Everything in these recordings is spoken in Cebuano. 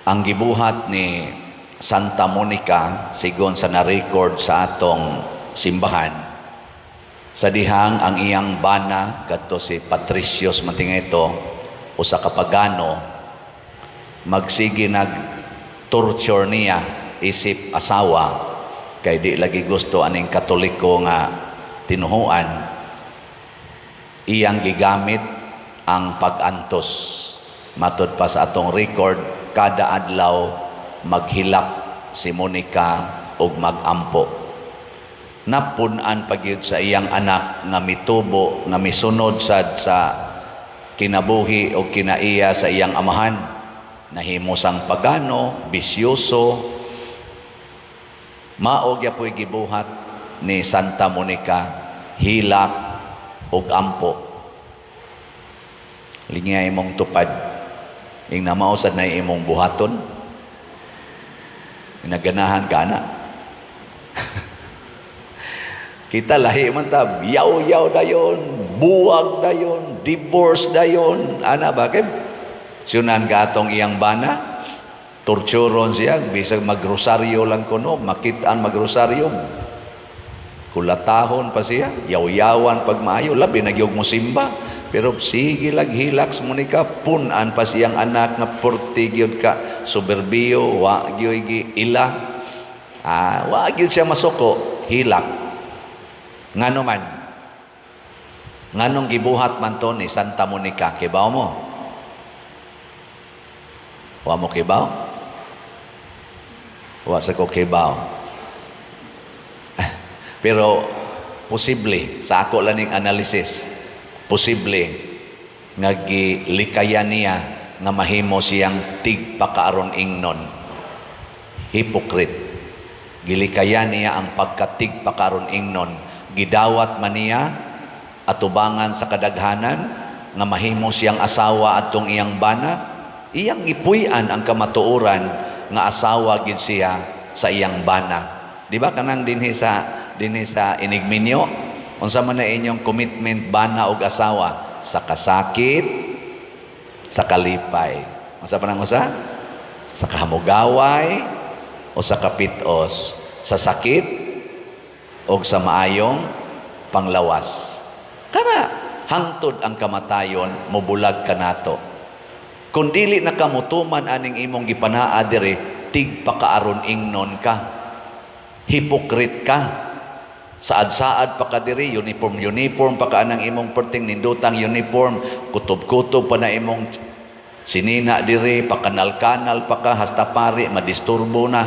Ang gibuhat ni Santa Monica, sigon sa na-record sa atong simbahan, sa dihang ang iyang bana kadto si Patricius man tinga ito, usa ka pagano, magsige nag torture niya isip asawa kay di lagi gusto aning Katoliko nga tinuhuan. Iyang gigamit ang pag-antos. Matud pa sa atong record, kada adlaw maghilak si Monica ug magampo. Napun-an pa gyud sa iyang anak nga mitubo, nga misunod sad sa kinabuhi o kinaiya sa iyang amahan. Nahimo sang pagano, bisyoso. Mao gyapoy gibuhat ni Santa Monica, hilak ug ampo. Lingya imong tupad. Ing mao sad na imong buhaton. Naganahan ka na. Kita lahi man ta, yaw-yaw dayon, buwag dayon, divorce dayon. Ana ba kay sunan ka atong iyang bana, torturon siya, bisag magrosaryo lang kuno, makitaan magrosaryo. Kulatahon pa siya, yaw-yawan pag maayo, labi na gyud mo simba. Pero sige lag hilak si Monica, pun-an pa siyang anak nga purti gyud ka soberbiyo, wa gyud gi ila. Ah, wa gyud siya masuko, hilak. Ngano man? Nganong gibuhat man to ni Santa Monica? Kibaw mo? Wa mo kibaw? Wa sa ko kibaw. Pero posible sa ako lang ning analysis, posible nga gilikayan niya nga mahimo siyang tigpakaaron ingnon. Hypocrite. Gilikayan niya ang pagkatigpakaaron ingnon. Gidawat man niya atubangan sa kadaghanan nga mahimo siyang asawa atong iyang bana. Iyang gipuy-an ang kamatuoran nga asawa gid siya sa iyang bana. Di ba kanang dinhi sa inigminyo, unsa man na inyong commitment bana og asawa? Sa kasakit, sa kalipay. Unsa pa nang usa? Sa kahamugaway o sa kapitos, sa sakit o sa maayong panglawas. Kana hangtod ang kamatayon mobulag kanato. Kung dili na ka mutuman aning imong gipanaa diri, tigpakaaron ingnon ka. Hypocrite ka. Saad-saad pa ka diri, uniform uniform pa ka anang imong perting nindutang uniform, kutob-kutob pa na imong sinina diri, pakanal-kanal pa ka, hasta pari, madisturbo na.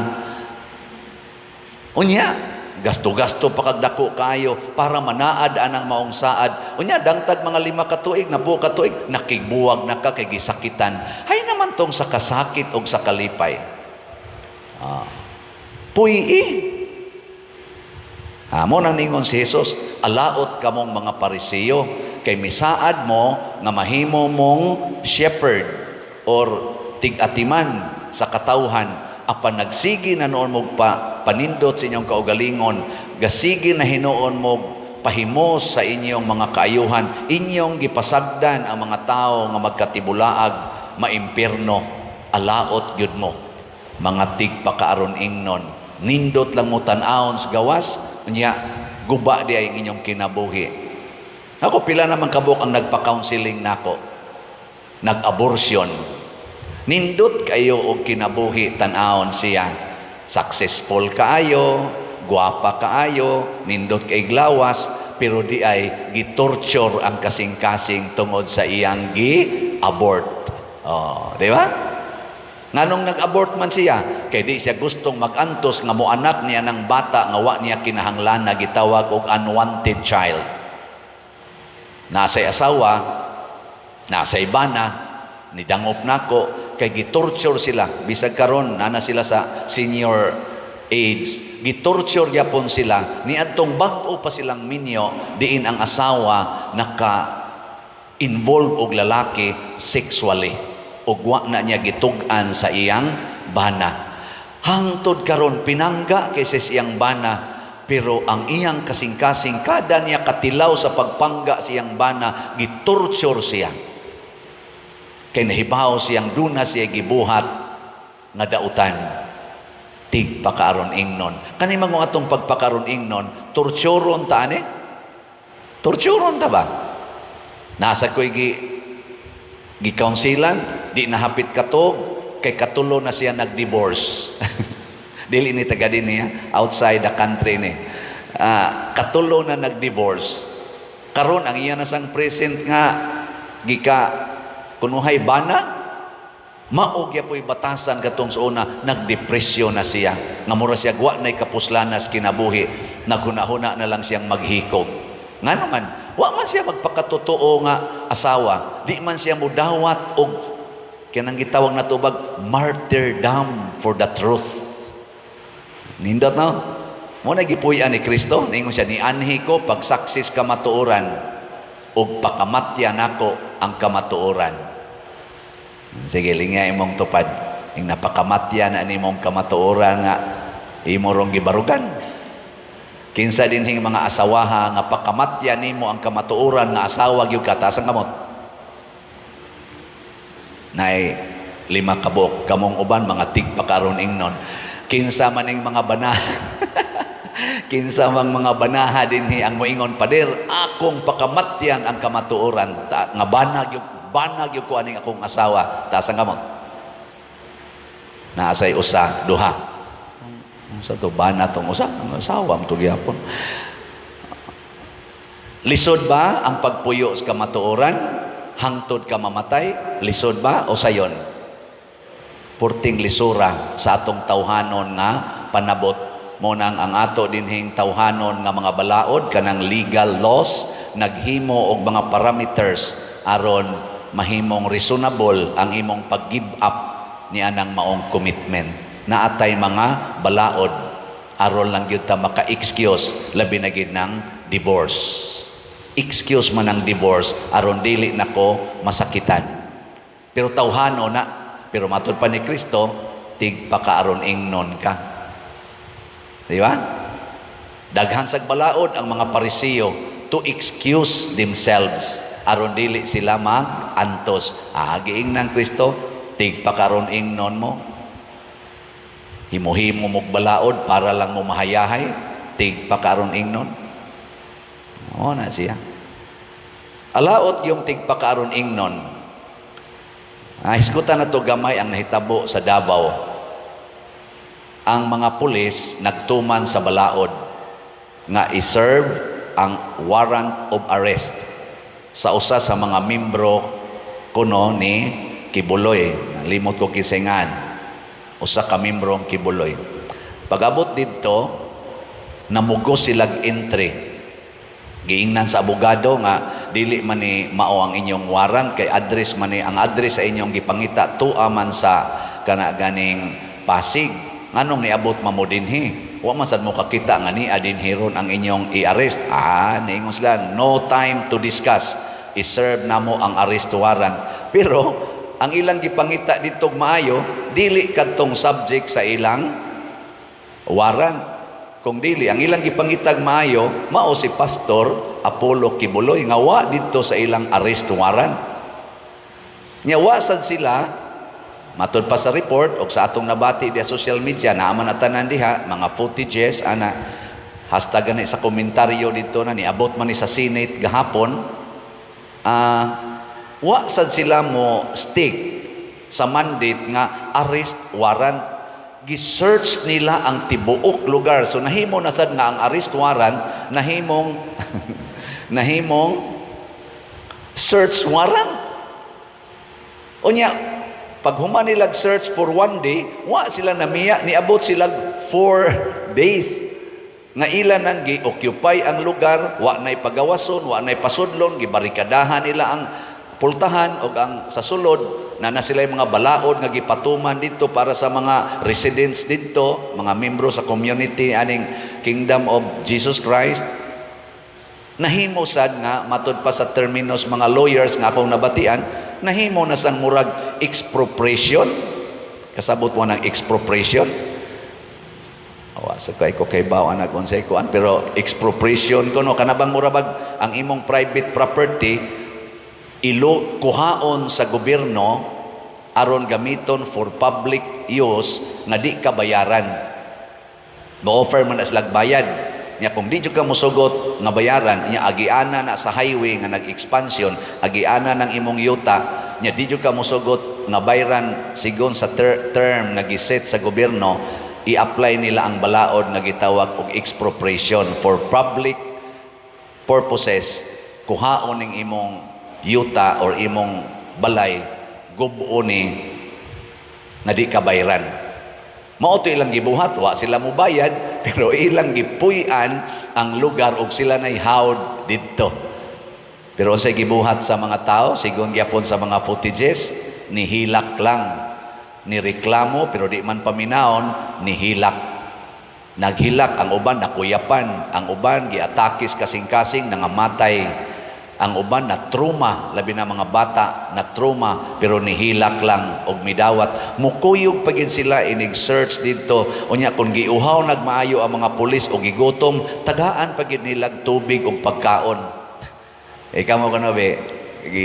Unya, gasto-gasto pa kag dako kayo para manaad anang maong saad. Unya, dangtag mga 5 ka tuig, 10 ka tuig, nakigbuwag na ka kay gisakitan. Hay naman tong sa kasakit og sa kalipay. Ah. Puy-i. Ha, mo nang ningon si Jesus, "Alaot kamong mga Parisiyo, kay misaad mo nga mahimo mong shepherd or tig-atiman sa katawhan, apan nagsige na noon mo pa panindot sa inyong kaugalingon, gasige na hinuon mo pahimos sa inyong mga kaayuhan, inyong gipasagdan ang mga tao nga magkatibulaag maimpirno. Alaot gyud mo, mga tigpakaaron ingnon. Nindot lang mo tan-awon sa gawas, unya guba di ay ang inyong kinabuhi." Ako, pila naman kabuk ang nagpa-counseling nako, nag-abortion. Nindot kayo og kinabuhi tan-awon siya. Successful kaayo, guwapa kaayo, nindot kay glawas, pero di ay gitorture ang kasing-kasing tungod sa iyang gi-abort. Oh, di ba? Nganong nag-abort man siya? Kay di siya gustong mag-antos nga moanak niya ng bata nga wa niya kinahanglan, na gitawag og unwanted child. Nasay asawa, nasay bana, nidangop nako kay gitorture sila bisag karon nana sila sa senior age, gitorture gyapon sila niadtong bag-o pa silang minyo, diin ang asawa naka involve og lalaki sexually ug wa na niya gitug-an sa iyang bana. Hangtod karon pinangga kay sa iyang bana, pero ang iyang kasing-kasing, kada niya katilaw sa pagpangga sa iyang bana, gitorture siya kay nahibaw siyang duna siya gibuhat Nga dautan. Tigpakaaron ingnon. Kani mga atong pagpakaron ingnon, torturon ta ani? Torturon ta ba? Nasa ko'y gi-counselan, di nahapit katog, kay katulo na siya nag-divorce. Dili ni taga din niya, outside the country ni. Katulo na nag-divorce. Karon ang iya na sang present nga gika kunuhay bana, mao gyapoy batasan katong sa una, nagdepresyon na siya. Nga mura siya wa na'y kapuslanas kinabuhi, naghuna-huna na lang siyang maghikog. Ngano man, wa man siya magpakatotoo nga asawa, di man siya mudawat og kanang gitawag na tubag martyrdom for the truth. Nindot, no? Mo na gipuy-an ni Kristo, ningon siya, "Nianhi ko pagsaksi sa kamatuoran ug pakamatya nako ang kamatuoran." Sige, lingya imong tupad. Ing napakamatya na nimong kamatuoran nga imo rong gibarugan. Kinsa dinhing mga asawaha nga pakamatya nimo ang kamatuoran nga asawa gyud ka, taas ang kamot. Nay lima kabok, kamong uban mga tigpakaron ingnon. Kinsa man ning mga bana? Kinsa mang mga banaha dinhi ang moingon, "Pader, akong pakamatyan ang kamatuoran ta, nga bana gyud ko aning akong asawa"? Taas ang kamot. Naasay usa, duha. Sa to bana tong usa, ang asawa mo to gyapon. Lisod ba ang pagpuyo sa kamatuoran hangtod ka mamatay? Lisod ba o sayon? Purting lisura sa atong tawhanon nga panabot. Mo nang ang ato dinhing tawhanon nga mga balaod, kanang legal laws, naghimo og mga parameters aron mahimong reasonable ang imong pag-give up ni anang maong commitment. Naatay mga balaod aron lang gyud ta maka-excuse, labi na gid ng divorce. Excuse man ang divorce aron dili nako masakitan. Pero tawhano na, pero matud pa ni Kristo, tigpakaaron ingnon ka. Di ba? Daghan sag balaod ang mga Parisiyo to excuse themselves aron dili sila mag-antos. Ah, giingnan Kristo, tigpakaron ingnon mo. Himo-himo mog balaod para lang mo mahayahay, tigpakaron ingnon. Oo na siya. Alaot yung tigpakaaron ingnon. Ah, hisgutan na to gamay ang nahitabo sa Davao. Ang mga pulis nagtuman sa balaod nga i-serve ang warrant of arrest sa usa sa mga membro kuno ni Quiboloy. Limot ko kisingan. Usa ka membro ang Quiboloy. Pag-abot didto, namugos silag entry. Giingnan sa abogado nga dili man ni mao ang inyong warrant kay address man ni ang address sa inyong gipangita tua man sa kana ganing Pasig. Nganong niabot man mo dinhi? Wa man sad mo kakita nga nia dinhi ron ang inyong i-arrest. Ah, niingon sila, "No time to discuss. I-serve namo ang arrest warrant." Pero ang ilang gipangita dito maayo, dili kadtong subject sa ilang warrant. Kung dili, ang ilang gipangitag maayo, mao si Pastor Apollo Quiboloy nga wa didto sa ilang arrest warrant. Nya wa sad sila. Matud pa sa report og sa atong nabati diha social media, naa man tanan diha mga footages ana, hashtag gani sa komentaryo dito na niabot man ni sa Senate gahapon. Wa sad sila mo stick sa mandate nga arrest warrant. Gi-search nila ang tibuok lugar, so nahimo na sad nga ang arrest warrant nahimong search warrant. Unya pag human nila search for one day, wa sila namiya, niabot sila 4 days. Nga ila nang gi-occupy ang lugar, wa na'y pagawason, wa na'y pasudlon, gibarikadahan nila ang pultahan o ang sa sulod, na sila yung mga balaod nga gipatuman dito para sa mga residents dito, mga membro sa community aning Kingdom of Jesus Christ. Nahimo sad nga matud pa sa terminos mga lawyers nga akong nabatian, nahimo na sang murag expropriation. Kasabot mo ng expropriation? Awa sa kay ko kay baw anak unsay kuan, pero expropriation kuno kana bang mura bag ang imong private property ilo kuhaon sa gobyerno. aron gamiton for public use nga di ka bayaran. Mo-offer man na sila bayad. Nya kung di jud ka mosugot nga bayaran, nya agiana na sa highway nga nag-expansion, agiana ng imong yuta, nya di jud ka mosugot nga bayaran sigon sa term nga giset sa gobyerno, i-apply nila ang balaod nga gitawag og expropriation. For public purposes, kuhaon ning imong yuta or imong balay, gubo ni nga di ka bayaran. Mao to ilang gibuhat, wa sila mobayad, pero ilang gipuy-an ang lugar ug sila nay hawd didto. Pero unsay gibuhat sa mga tao, sigon gyapon sa mga footages, nihilak lang, ni reklamo pero di man paminawon, nihilak. Naghilak ang uban, nakuyapan, ang uban giatakis kasing-kasing, nangamatay. Ang uban na trauma, labi na mga bata na trauma, pero nihilak lang og midawat. Mukuyog pa gid sila inig search didto. Unya kung giuhaw nagmaayo ang mga pulis o gigutom, tagaan pa gid nila tubig ug pagkaon. E kamo kuno be,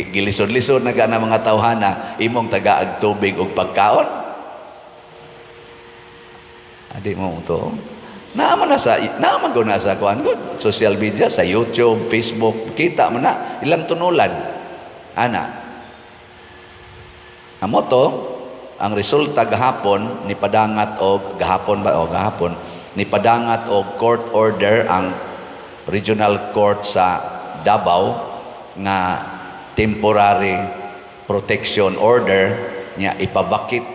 gilisod-lisod na ka na mga tawhana, imong tagaag tubig ug pagkaon. Adi mo to. Naa man na sa kuan gud, social media, sa YouTube, Facebook, kita mo na ilang tunulan. Ana. Amo to ang resulta gahapon, ni padangat og gahapon ba o gahapon, ni padangat og court order ang regional court sa Davao nga temporary protection order niya, ipa-vacate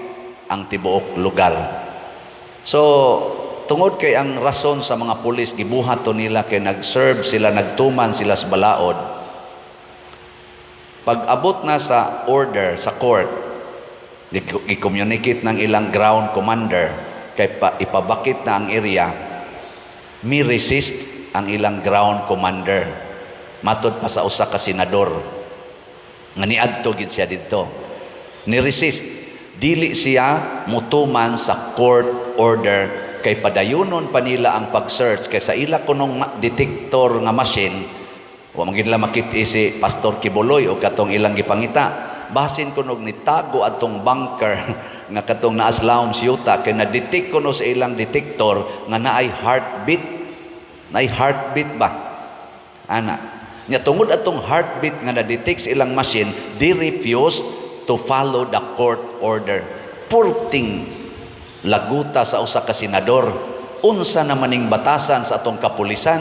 ang tibuok lugar. So, tungod kay ang rason sa mga pulis, gibuhat to nila kay nag-serve sila, nagtuman sila sa balaod. Pag abot na sa order sa court, gi-communicate ng ilang ground commander kay ipa-vacate na ang area, mi resist ang ilang ground commander. Matod pa sa usa ka senador nga niadto gid siya didto. Ni resist, dili siya mutuman sa court order kay padayunon pa nila ang pag-search kay sa ila kunong detector nga machine, wa man gid nila makit-i si Pastor Quiboloy o katong ilang gipangita. Basin kunog nitago atong bunker nga katong naas lawom sa yuta kay na-detect kuno sa ilang detector nga naay heartbeat. Naay heartbeat ba? Ana. Nya tungod atong heartbeat nga na-detect sa ilang machine, they refused to follow the court order. Purting laguta sa usa ka senador. Unsa naman ning batasan sa atong kapulisan?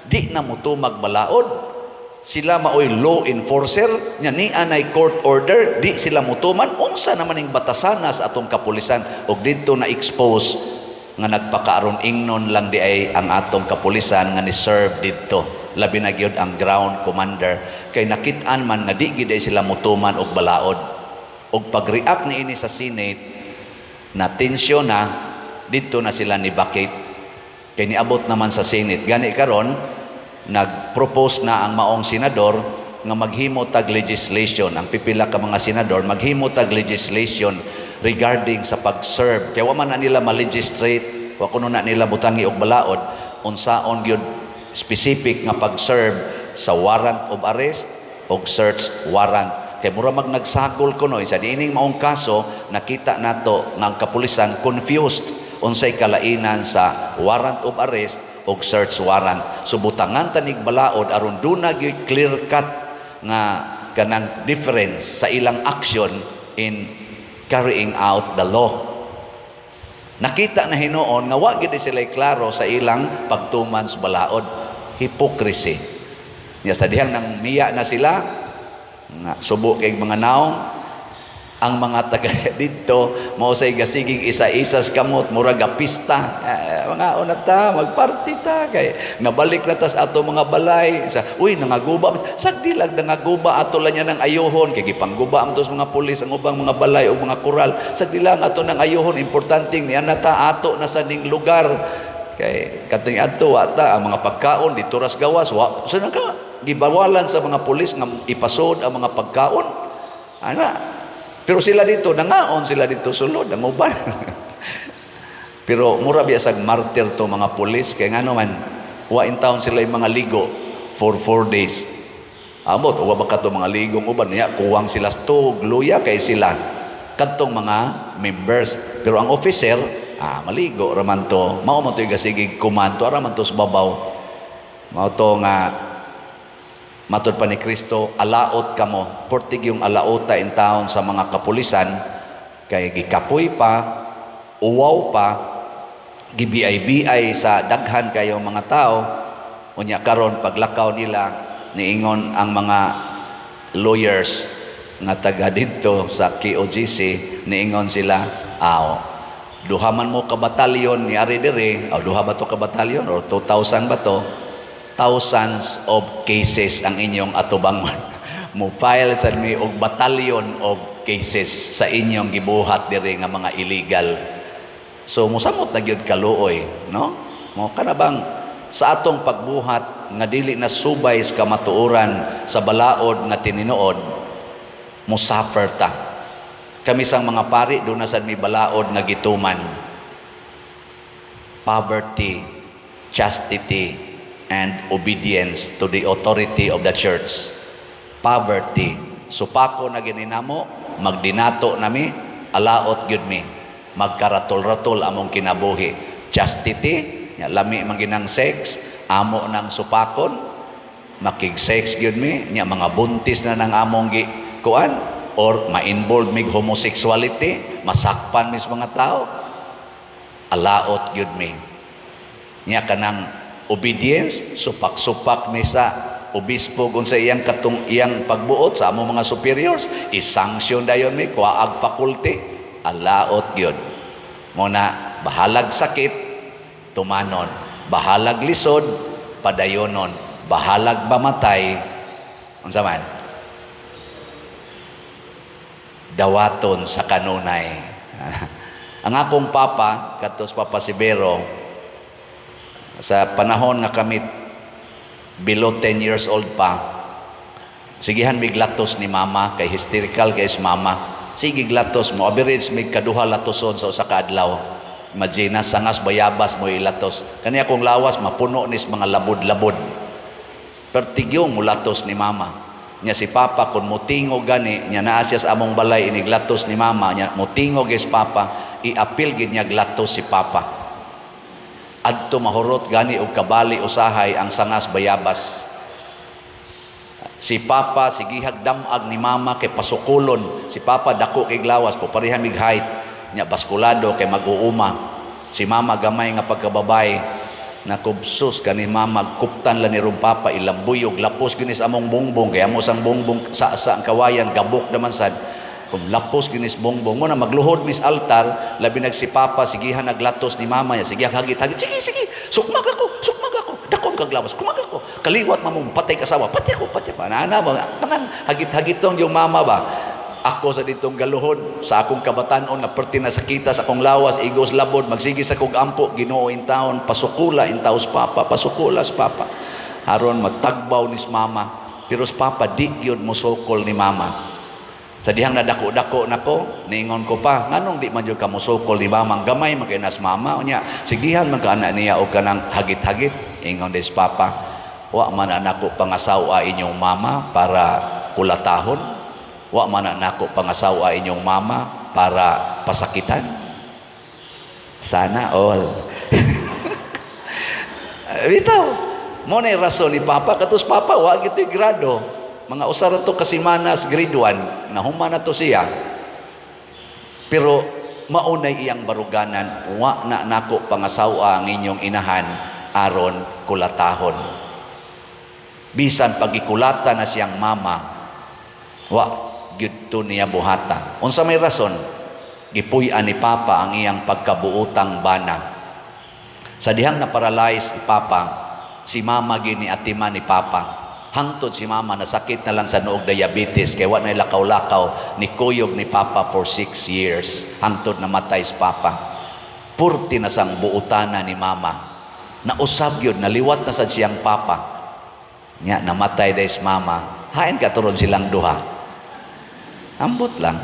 Di na motumag balaod. Sila maoy law enforcer, nya ni anay court order, di sila mutuman. Unsa naman ning batasana sa atong kapulisan? Og didto na expose nga nagpakaaron ingnon lang di ay ang atong kapulisan nga ni serve didto. Labi na gyud ang ground commander kay nakit-an man nga di gid ay sila mutuman og balaod. Og pag-react niini sa Senate na tensyon na didto, na sila ni vacate kay niabot naman sa Senate. Gani karon nag-propose na ang maong senador nga maghimo tag legislation, ang pipila ka mga senador maghimo tag legislation regarding sa pag-serve kay wa man na nila ma-legislate, wa kuno na nila butangi og balaod unsaon gyud specific nga pag-serve sa warrant of arrest og search warrant kay mura mag nagsagol kuno. Sa diining maong kaso, nakita nato nga ang kapulisan confused unsay kalainan sa warrant of arrest og search warrant. So butangan tanig balaod aron duna gyud clear cut nga kanang difference sa ilang action in carrying out the law. Nakita na hinuon nga wa gid sila klaro sa ilang pagtuman sa balaod. Hypocrisy. Nya sa dihang nang miya na sila nga subo kay mga naong, ang mga taga didto mao say gasigig isa-isas kamot, murag pista. Eh, mga una ta, magparty ta kay nabalik na tas ato mga balay. Sa uy, nangaguba, sagdi lang nangaguba, ato lang niya ng ayuhon kay gipangguba ang tos mga pulis ang ubang mga balay o mga koral. Sagdi lang ato nang ayuhon, importante niya na ta ato na sa ning lugar kay kating adto wa ta ang mga pagkaon dito ras gawas wa sa naka gibawalan sa mga pulis nga ipasod ang mga pagkaon ana. Pero sila dito, nangaon sila dito sulod, ang uban. Pero mura biya sag martyr to mga pulis, kay ngano man, wa in town sila yung mga ligo for 4 days. Amot, wa ba ka to mga ligong uban, niya, kuwang sila stog, luya kay sila. kadtong mga members. Pero ang officer, maligo raman to. Mao man to'y gasigig kumanto, ara man to sa babaw. Mao to nga matud pa ni Kristo, alaot kamo. Portig yung alaota in town sa mga kapulisan kay gikapoy pa, uwaw pa, gibiay-biay sa daghan kayo mga tao. Unya karon paglakaw nila, niingon ang mga lawyers nga taga didto sa KOJC, niingon sila, aw, duha man mo ka batalyon ni ari diri, aw, duha ba to ka batalyon or 2,000 ba to? Thousands of cases ang inyong atubangon. Mo file sad mi og batalyon of cases sa inyong gibuhat diri nga mga illegal. So mosamot na gyud kaluoy, no? Mo kana bang sa atong pagbuhat nga dili na subay sa kamatuoran sa balaod nga tininuod, mo suffer ta. Kami sang mga pari, doon na sad mi balaod nga gituman. Poverty, chastity, and obedience to the authority of the church. Poverty. Supako na gininamo, magdinato nami, alaot gyud mi. Magkaratol-ratol among kinabuhi. Chastity, nya lami man ginang sex, amo nang supakon, makig-sex gyud mi, nya mga buntis na nang among gi kuan or ma-involve mig homosexuality, masakpan mis mga tao, alaot gyud mi. Nya kanang obedience, supak-supak mi sa obispo kung sa iyang katong iyang pagbuot sa among mga superiors, i-sanction dayon mi, kuhaag faculty, alaot gyud. Mo na bahalag sakit, tumanon. Bahalag lisod, padayonon. Bahalag mamatay, unsa man? Dawaton sa kanunay. Ang akong papa, katos Papa Severo, sa panahon nga kami below 10 years old pa, sigihan mig latos ni mama kay hysterical kay is mama. Sige latos mo, average mig kaduha latoson sa usa ka adlaw. Imagine, sangas bayabas mo ilatos. Kani akong lawas mapuno nis mga labod-labod. Pero tigyong mulatos ni mama. Nya si papa kung mutingog gani, nya naa siya sa among balay iniglatos ni mama, nya mutingog is papa, iapil gid niya glatos si papa. Adto mahurot gani og kabali usahay ang sangas bayabas. Si papa sigihag damag ni mama kay pasukulon. Si papa dako kay glawas, po pareha mig height. Nya baskulado kay mag-uuma. Si mama gamay nga pagkababay. Nakubsus kani mama, kuptan lang ni rong papa, ilambuyog lapos ginis among bongbong kay amo sang bongbong sa ang kawayan gabok naman sad. Kung lapos ginis bongbong mo na magluhod mis altar, labi nag si papa sigihan naglatos ni mama niya, sige hagit hagit, sige sige, sukmag ako, sukmag ako, dakon kag lawas, kumag ako, kaliwat mamong patay kasawa, patay ako, patay pa ana ba, kanang hagit-hagitong yung mama ba. Ako sa ditong galuhod sa akong kabatanon nga perti na sakita sa akong lawas, igos labod, magsige sa kog ampo, Ginoo in taon, pasukula in taos papa, pasukula sa papa aron magtagbaw nis mama. Pero sa papa di gyud mosukol ni mama. Sa dihang nadako-dako nako, niingon ko pa, nganong di man jud ka mosukol ni mama? Gamay man kay nas mama. Unya sigihan man ka ana niya og kanang hagit-hagit. Ingon des papa, wa man nako pangasawa inyong mama para kulatahon, wa man nako pangasawa inyong mama para pasakitan. Sana all. Bitaw mo na rason ni papa. Katos papa wa gito'y grado, mga usa ra to ka semanas grade 1, nahuman na to siya. Pero maunay iyang baruganan, wa na nako pangasawa ang inyong inahan aron kulatahon. Bisan pagikulata na siyang mama, wa gyud to niya buhata. Unsa may rason? Gipuy-an ni papa ang iyang pagkabuotang bana. Sa dihang na paralyze si papa, si mama gini atiman ni papa. Hangtod si mama nasakit na lang sa noog, diabetes, kay wa na lakaw-lakaw, ni kuyog ni papa for 6 years hangtod namatay si papa. Purti na sang buotana ni mama. Nausab yun, naliwat na sad siyang papa. Nya namatay dahil si mama. Hain ka turon silang duha. Ambot lang.